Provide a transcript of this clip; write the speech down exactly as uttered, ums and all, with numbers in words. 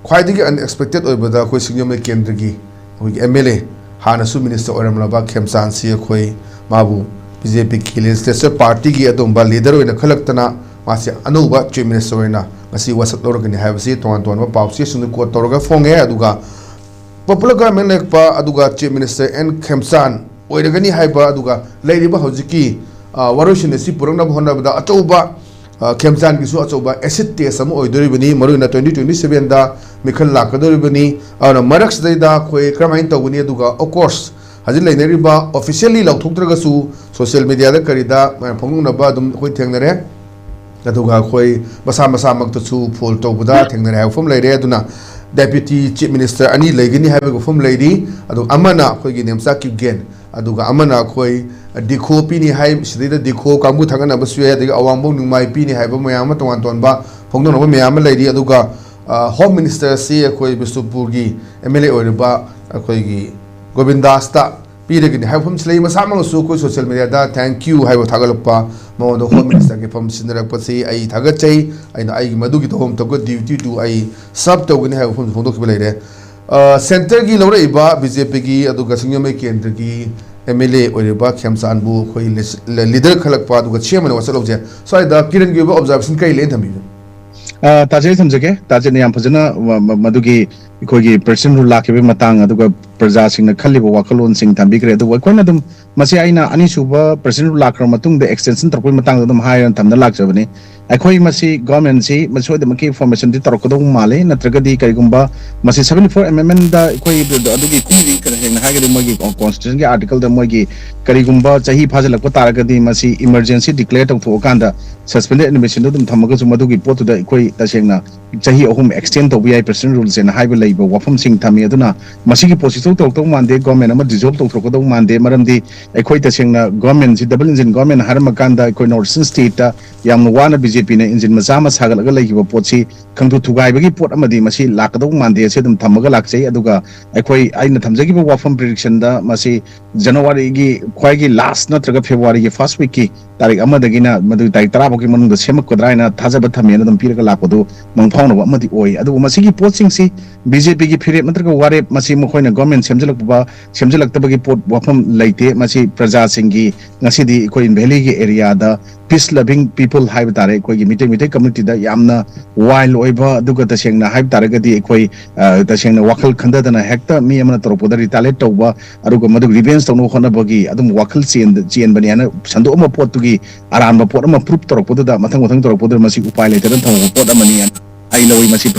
ꯈ꯭ꯋꯥꯏꯗꯒꯤ ꯑꯟꯑꯦꯛꯁꯄꯦꯛꯇꯦꯠ ꯑꯣꯏꯕꯗ ꯑꯩꯈꯣꯏ ꯁꯤꯡꯖꯃꯩ ꯀꯦꯟꯗ꯭ꯔꯒꯤ ꯑꯩꯈꯣꯏꯒꯤ ꯑꯦꯝ ꯑꯦꯜ ꯑꯦ, ꯍꯥꯟꯅꯁꯨ ꯃꯤꯅꯤꯁꯇꯔ ꯑꯣꯏꯔꯝꯂꯕ ꯈꯦꯝꯆꯥꯟꯁꯤ ꯑꯩꯈꯣꯏ ꯃꯥꯕꯨ ꯕꯤ ꯖꯦ ꯄꯤꯒꯤ ꯂꯦꯖꯤꯁꯂꯦꯆꯔ ꯄꯥꯔꯇꯤꯒꯤ ꯑꯗꯨꯒꯨꯝꯕ ꯂꯤꯗꯔ ꯑꯣꯏꯅ ꯈꯜꯂꯛꯇꯅ ꯃꯥꯁꯤ ꯑꯅꯧꯕ ꯆꯤꯐ ꯃꯤꯅꯤꯁꯇꯔ ꯑꯣꯏꯅ ꯉꯁꯤ ꯋꯥꯁꯛ ꯂꯧꯔꯒꯅꯤ ꯍꯥꯏꯕꯁꯤ ꯇꯣꯉꯥꯟ ꯇꯣꯉꯥꯟꯕ ꯄꯥꯎꯆꯦꯁꯤꯡꯗ ꯀꯣꯠ ꯇꯧꯔꯒ ꯐꯣꯡꯉꯦ꯫ ꯑꯗꯨꯒ ꯄꯣꯄꯨꯂꯔ ꯒꯚꯔꯟꯃꯦꯟ ꯂꯩꯔꯛꯄ ꯑꯗꯨꯒ ꯆꯤꯐ ꯃꯤꯅꯤꯁꯇꯔ ꯑꯦꯟ ꯈꯦꯝꯆꯥꯟ ꯑꯣꯏꯔꯒꯅꯤ ꯍꯥꯏꯕ, ꯑꯗꯨꯒ ꯂꯩꯔꯤꯕ ꯍꯧꯖꯤꯛꯀꯤ, ꯑ, ꯋꯥꯔꯣꯏꯁꯤꯟ ꯑꯁꯤ ꯄꯨꯔꯛꯅꯕ ꯍꯣꯠꯅꯕꯗ ꯑꯆꯧꯕ, ꯑ, ꯈꯦꯝꯆꯥꯟꯒꯤꯁꯨ ꯑꯆꯧꯕ ꯑꯦꯁꯤꯠ ꯇꯦꯁ ꯑꯃ ꯑꯣꯏꯗꯣꯔꯤꯕꯅꯤ꯫ ꯃꯔꯨꯑꯣꯏꯅ ꯇ꯭ꯋꯦꯟꯇꯤ ꯇ꯭ꯋꯦꯟꯇꯤ ꯁꯚꯦꯟꯗ ꯃꯤꯈꯜ ꯂꯥꯛꯀꯗꯧꯔꯤꯕꯅꯤ꯫ ꯑꯗꯨꯅ ꯃꯔꯛꯁꯤꯗꯩꯗ ꯑꯩꯈꯣꯏ ꯀꯔꯝꯍꯥꯏꯅ ꯇꯧꯒꯅꯤ? ꯑꯗꯨꯒ, of course, ꯍꯧꯖꯤꯛ ꯂꯩꯅꯔꯤꯕ, ꯑꯣꯐꯤꯁꯤꯌꯦꯜꯂꯤ ꯂꯥꯎꯊꯣꯛꯇ꯭ꯔꯒꯁꯨ ꯁꯣꯁꯤꯌꯦꯜ ꯃꯦꯗꯤꯌꯥꯗ ꯀꯔꯤꯗ ꯃꯌꯥꯝ ꯐꯣꯡꯗꯣꯛꯅꯕ ꯑꯗꯨꯝ ꯑꯩꯈꯣꯏ ꯊꯦꯡꯅꯔꯦ꯫ ꯑꯗꯨꯒ ꯑꯩꯈꯣꯏ ꯃꯁꯥ ꯃꯁꯥꯃꯛꯇꯁꯨ ꯐꯣꯜ ꯇꯧꯕꯗ ꯊꯦꯡꯅꯔꯦ ꯍꯥꯏꯕ ꯋꯥꯐꯝ ꯂꯩꯔꯦ꯫ ꯑꯗꯨꯅ ꯗꯦꯄ꯭ꯌꯨꯇꯤ ꯆꯤꯐ ꯃꯤꯅꯤꯁꯇꯔ ꯑꯅꯤ ꯂꯩꯒꯅꯤ ꯍꯥꯏꯕꯒꯤ ꯋꯥꯐꯝ ꯂꯩꯔꯤ꯫ ꯑꯗꯨ ꯑꯃꯅ ꯑꯩꯈꯣꯏꯒꯤ ꯅꯦꯝꯆꯥ ꯀꯤꯞꯒꯦꯟ, ꯑꯗꯨꯒ ꯑꯃꯅ ꯑꯩꯈꯣꯏ ꯗꯤꯈꯣ ꯄꯤꯅꯤ ꯍꯥꯏ, ꯁꯤꯗꯩꯗ ꯗꯤꯈꯣ ꯀꯥꯡꯕꯨ ꯊꯥꯒꯠꯅꯕꯁꯨ ꯌꯥꯏ, ꯑꯗꯒꯤ ꯑꯋꯥꯡꯕꯧ ꯅꯤꯡꯃꯥꯏ ꯄꯤꯅꯤ ꯍꯥꯏꯕ ꯃꯌꯥꯝ ꯑꯃ, ꯇꯣꯉꯥꯟ ꯇꯣꯉꯥꯟꯕ ꯐꯣꯡꯗꯣꯛꯅꯕ ꯃꯌꯥꯝ ꯑꯃ ꯂꯩꯔꯤ꯫ ꯑꯗꯨꯒ, ꯑ, ꯍꯣꯝ ꯃꯤꯅꯤꯁꯇꯔꯁꯤ ꯑꯩꯈꯣꯏ ꯕꯤꯁꯅꯨꯄꯨꯔꯒꯤ ꯑꯦꯝ ꯑꯦꯜ ꯑꯦ ꯑꯣꯏꯔꯤꯕ ꯑꯩꯈꯣꯏꯒꯤ ꯒꯣꯕꯤꯟꯗꯥꯁꯇ ꯄꯤꯔꯒꯅꯤ ꯍꯥꯏꯕ ꯋꯥꯐꯝꯁꯤ ꯂꯩ꯫ ꯃꯁꯥꯃꯛꯅꯁꯨ ꯑꯩꯈꯣꯏ ꯁꯣꯁꯤꯌꯦꯜ ꯃꯦꯗꯤꯌꯥꯗ "ꯊꯦꯡꯀ꯭ꯌꯨ" ꯍꯥꯏꯕ ꯊꯥꯒꯠꯂꯛꯄ, ꯃꯉꯣꯟꯗ ꯍꯣꯝ ꯃꯤꯅꯤꯁꯇꯔꯒꯤ ꯐꯝ ꯁꯤꯟꯅꯔꯛꯄꯁꯤ ꯑꯩ ꯊꯥꯒꯠꯆꯩ꯫ ꯑꯩꯅ ꯑꯩꯒꯤ ꯃꯗꯨꯒꯤ ꯇꯧꯐꯝ ꯊꯣꯛꯄ ꯗ꯭ꯌꯨꯇꯤꯗꯨ ꯑꯩ ꯁꯔꯚ ꯇꯧꯒꯅꯤ ꯍꯥꯏꯕ ꯋꯥꯐꯝꯁꯨ ꯐꯣꯡꯗꯣꯛꯈꯤꯕ ꯂꯩꯔꯦ꯫ ꯑ, ꯁꯦꯟꯇꯔꯒꯤ ꯂꯧꯔꯛꯏꯕ ꯕꯤ ꯖꯦ ꯄꯤꯒꯤ ꯑꯗꯨꯒ ꯁꯤꯡꯖꯃꯩ ꯀꯦꯟꯗ꯭ꯔꯒꯤ ꯑꯦꯝ ꯑꯦꯜ ꯑꯦ ꯑꯣꯏꯔꯤꯕ ꯈꯦꯝꯆꯥꯟꯕꯨ ꯑꯩꯈꯣꯏ ꯂꯤꯁ-, ꯂꯤꯗꯔ ꯈꯜꯂꯛꯄ ꯑꯗꯨꯒ ꯆꯤꯌꯔꯃꯦꯟ ꯋꯥꯁꯛ ꯂꯧꯖꯩ꯫ ꯁ꯭ꯋꯥꯏꯗ ꯀꯤꯔꯟꯒꯤ ꯑꯣꯏꯕ ꯑꯣꯕꯖꯥꯔꯕꯦꯁꯟ ꯀꯔꯤ ꯂꯩꯅ ꯊꯝꯕꯤꯕ? ꯑ, ꯇꯥꯖꯩ, ꯊꯝꯖꯒꯦ꯫ ꯇꯥꯖꯩꯅ ꯌꯥꯝ ꯐꯖꯅ ꯃ-, ꯃ-, ꯃꯗꯨꯒꯤ ꯑꯩꯈꯣꯏꯒꯤ ꯄ꯭ꯔꯦꯁꯤꯗꯦꯟ ꯔꯨꯜ ꯂꯥꯛꯈꯤꯕꯒꯤ ꯃꯇꯥꯡ, ꯑꯗꯨꯒ ꯄ꯭ꯔꯖꯥꯁꯤꯡꯅ ꯈꯜꯂꯤꯕ ꯋꯥꯈꯜꯂꯣꯟꯁꯤꯡ ꯊꯝꯕꯤꯈ꯭ꯔꯦ꯫ ꯑꯗꯨꯕꯨ ꯑꯩꯈꯣꯏꯅ ꯑꯗꯨꯝ ꯃꯁꯤ ꯑꯩꯅ ꯑꯅꯤꯁꯨꯕ ꯄ꯭ꯔꯦꯁꯤꯗꯦꯟ ꯔꯨꯜ ꯂꯥꯛꯈ꯭ꯔꯕ ꯃꯇꯨꯡꯗ ꯑꯦꯛꯁꯇꯦꯟꯁꯟ ꯇꯧꯔꯛꯄꯒꯤ ꯃꯇꯥꯡꯗ ꯑꯗꯨꯝ ꯍꯥꯏꯔꯒ ꯊꯝꯗ ꯂꯥꯛꯆꯕꯅꯤ꯫ ꯑꯩꯈꯣꯏ ꯃꯁꯤ ꯒꯣꯔꯃꯦꯟꯁꯤ ꯃꯁꯤ ꯁꯣꯏꯗꯅꯃꯛꯀꯤ ꯐꯣꯔꯃꯦꯁꯟꯗꯤ ꯇꯧꯔꯛꯀꯗꯧꯕ ꯃꯥꯜꯂꯤ, ꯅꯠꯇ꯭ꯔꯒꯗꯤ ꯀꯔꯤꯒꯨꯝꯕ ꯃꯁꯤ ꯁꯚꯦꯟꯇꯤ ꯐꯣꯔ ꯑꯦꯃꯦꯟꯃꯦꯟꯗ ꯑꯩꯈꯣꯏ ꯑꯗꯨꯒꯤ ꯄꯤꯔꯤ, ꯀꯔꯤ ꯍꯥꯏꯅ ꯍꯥꯏꯒꯗꯤ ꯃꯣꯏꯒꯤ ꯀꯣꯟꯁꯇꯤꯇ꯭ꯌꯨꯁꯟꯒꯤ ꯑꯥꯔꯇꯤꯀꯜꯗ ꯃꯣꯏꯒꯤ ꯀꯔꯤꯒꯨꯝꯕ ꯆꯍꯤ ꯐꯥꯖꯤꯜꯂꯛꯄ ꯇꯥꯔꯒꯗꯤ ꯃꯁꯤ ꯏꯃꯔꯖꯦꯟꯁꯤ ꯗꯤꯀ꯭ꯂꯦꯌꯔ ꯇꯧꯊꯣꯛꯑꯀꯥꯟꯗ ꯁꯁꯄꯦꯟꯗꯦꯗ ꯑꯦꯗꯃꯤꯅꯤꯁꯇ꯭ꯔꯦꯁꯟꯗ ꯑꯗꯨꯝ ꯊꯝꯃꯒꯁꯨ ꯃꯗꯨꯒꯤ ꯄꯣꯠꯇꯨꯗ ꯑꯩꯈꯣꯏ ꯇꯁꯦꯡꯅ ꯆꯍꯤ ꯑꯍꯨꯝ ꯑꯦꯛꯁꯇꯦꯟ ꯇꯧꯕ ꯌꯥꯏ ꯄ꯭ꯔꯦꯁꯤꯗꯦꯟ ꯔꯨꯜꯁꯦꯅ ꯍꯥꯏꯕ ꯂꯩꯕ ꯋꯥꯐꯝꯁꯤꯡ ꯊꯝꯃꯤ꯫ ꯑꯗꯨꯅ ꯃꯁꯤꯒꯤ ꯄꯣꯠꯁꯤꯁꯨ ꯇꯧꯔꯛꯇꯧ ꯃꯥꯟꯗꯦ, ꯒꯣꯔꯃꯦꯟ ꯑꯃ ꯗꯤꯖꯣꯜꯕ ꯇꯧꯊꯣꯛꯀꯗꯧ ꯃꯥꯟꯗꯦ꯫ ꯃꯔꯝꯗꯤ ꯑꯩꯈꯣꯏ ꯇꯁꯦꯡꯅ ꯒꯣꯔꯃꯦꯟꯁꯤ ꯗꯕꯜ ꯏꯟꯖꯤꯟ ꯒꯣꯔꯃꯦꯟ ꯍꯥꯏꯔꯝꯃꯀꯥꯟꯗ ꯑꯩꯈꯣꯏ ꯅꯣꯔꯠ ꯏꯁꯇꯔꯟ ꯁ꯭ꯇꯦꯠꯇ ꯌꯥꯝꯅ ꯋꯥꯅ ꯕꯤ ꯖꯦ ꯕꯤ ꯖꯦ ꯄꯤꯅ ꯏꯟꯖꯤꯟ ꯃꯆꯥ ꯑꯃ ꯁꯥꯒꯠꯂꯒ ꯂꯩꯈꯤꯕ ꯄꯣꯠꯁꯤ ꯈꯪꯊꯨ ꯊꯨꯒꯥꯏꯕꯒꯤ ꯄꯣꯠ ꯑꯃꯗꯤ ꯃꯁꯤ ꯂꯥꯛꯀꯗꯧꯕ ꯃꯥꯟꯗꯦ꯫ ꯑꯁꯤ ꯑꯗꯨꯝ ꯊꯝꯃꯒ ꯂꯥꯛꯆꯩ꯫ ꯑꯗꯨꯒ ꯑꯩꯈꯣꯏ, ꯑꯩꯅ ꯊꯝꯖꯈꯤꯕ ꯋꯥꯐꯝ ꯄ꯭ꯔꯤꯗꯤꯛꯁꯟꯗ ꯃꯁꯤ ꯖꯅꯋꯥꯔꯤꯒꯤ ꯈ꯭ꯋꯥꯏꯒꯤ ꯂꯥꯁ ꯅꯠꯇ꯭ꯔꯒ ꯐꯦꯕ꯭ꯔꯨꯋꯥꯔꯤꯒꯤ ꯐꯥꯔꯁ ꯋꯤꯛꯀꯤ ꯇꯥꯔꯤꯛ ꯑꯃꯗꯒꯤꯅ ꯃꯗꯨ ꯇꯥꯔꯤꯛ ꯇꯔꯥ ꯐꯥꯎꯒꯤ ꯃꯅꯨꯡꯗ ꯁꯦꯝꯃꯛꯀꯗ꯭ꯔꯥ ꯍꯥꯏꯅ ꯊꯥꯖꯕ ꯊꯝꯃꯦꯅ ꯑꯗꯨꯝ ꯄꯤꯔꯒ ꯂꯥꯛꯄꯗꯨ ꯃꯪ ꯐꯥꯎꯅꯕ ꯑꯃꯗꯤ ꯑꯣꯏ꯫ ꯑꯗꯨꯕꯨ ꯃꯁꯤꯒꯤ ꯄꯣꯠꯁꯤꯡꯁꯤ ꯕꯤ ꯖꯦ ꯄꯤꯒꯤ ꯐꯤꯔꯦꯞ ꯅꯠꯇ꯭ꯔꯒ ꯋꯥꯔꯦꯞ, ꯃꯁꯤ ꯃꯈꯣꯏꯅ ꯒꯣꯔꯃꯦꯟ ꯁꯦꯝꯖꯤꯜꯂꯛꯄ, ꯁꯦꯝꯖꯤꯜꯂꯛꯇꯕꯒꯤ ꯄꯣꯠ ꯋꯥꯐꯝ ꯂꯩꯇꯦ꯫ ꯃꯁꯤ ꯄ꯭ꯔꯖꯥꯁꯤꯡꯒꯤ, ꯉꯁꯤꯗꯤ ꯑꯩꯈꯣꯏ ꯚꯦꯂꯤꯒꯤ ꯑꯦꯔꯤꯌꯥꯗ ꯄꯤꯁ ꯂꯚꯤꯡ ꯄꯤꯄꯜ ꯍꯥꯏꯕ ꯇꯥꯔꯦ, ꯑꯩꯈꯣꯏꯒꯤ ꯃꯤꯇꯩ, ꯃꯤꯇꯩ ꯀꯝꯃ꯭ꯌꯨꯅꯤꯇꯤꯗ ꯌꯥꯝꯅ ꯋꯥꯏꯜ ꯑꯣꯏꯕ, ꯑꯗꯨꯒ ꯇꯁꯦꯡꯅ ꯍꯥꯏꯕ ꯇꯥꯔꯒꯗꯤ ꯑꯩꯈꯣꯏ, ꯑ, ꯇꯁꯦꯡꯅ ꯋꯥꯈꯜ ꯈꯟꯊꯗꯅ ꯍꯦꯛꯇ ꯃꯤ ꯑꯃꯅ ꯇꯧꯔꯛꯄꯗ ꯔꯤꯇꯥꯂꯦꯠ ꯇꯧꯕ, ꯑꯗꯨꯒ ꯃꯗꯨ ꯔꯤꯚꯦꯟꯖ ꯇꯧꯅꯕ ꯍꯣꯠꯅꯕꯒꯤ ꯑꯗꯨꯝ ꯋꯥꯈꯜ ꯆꯦꯟ-, ꯆꯦꯟꯕꯅꯤ ꯍꯥꯏꯅ ꯁꯟꯗꯣꯛꯑꯝꯕ ꯄꯣꯠꯇꯨꯒꯤ ꯑꯔꯥꯟꯕ ꯄꯣꯠ ꯑꯃ ꯄ꯭ꯔꯨꯞ ꯇꯧꯔꯛꯄꯗꯨꯗ, ꯃꯊꯪ ꯃꯊꯪ ꯇꯧꯔꯛꯄꯗꯨꯗ ꯃꯁꯤ ꯎꯄꯥꯏ ꯂꯩꯇꯗꯅ ꯊꯝꯃꯛꯄ ꯄꯣꯠ ꯑꯃꯅꯤ ꯍꯥꯏꯅ ꯑꯩ ꯂꯧꯏ꯫ ꯃꯁꯤ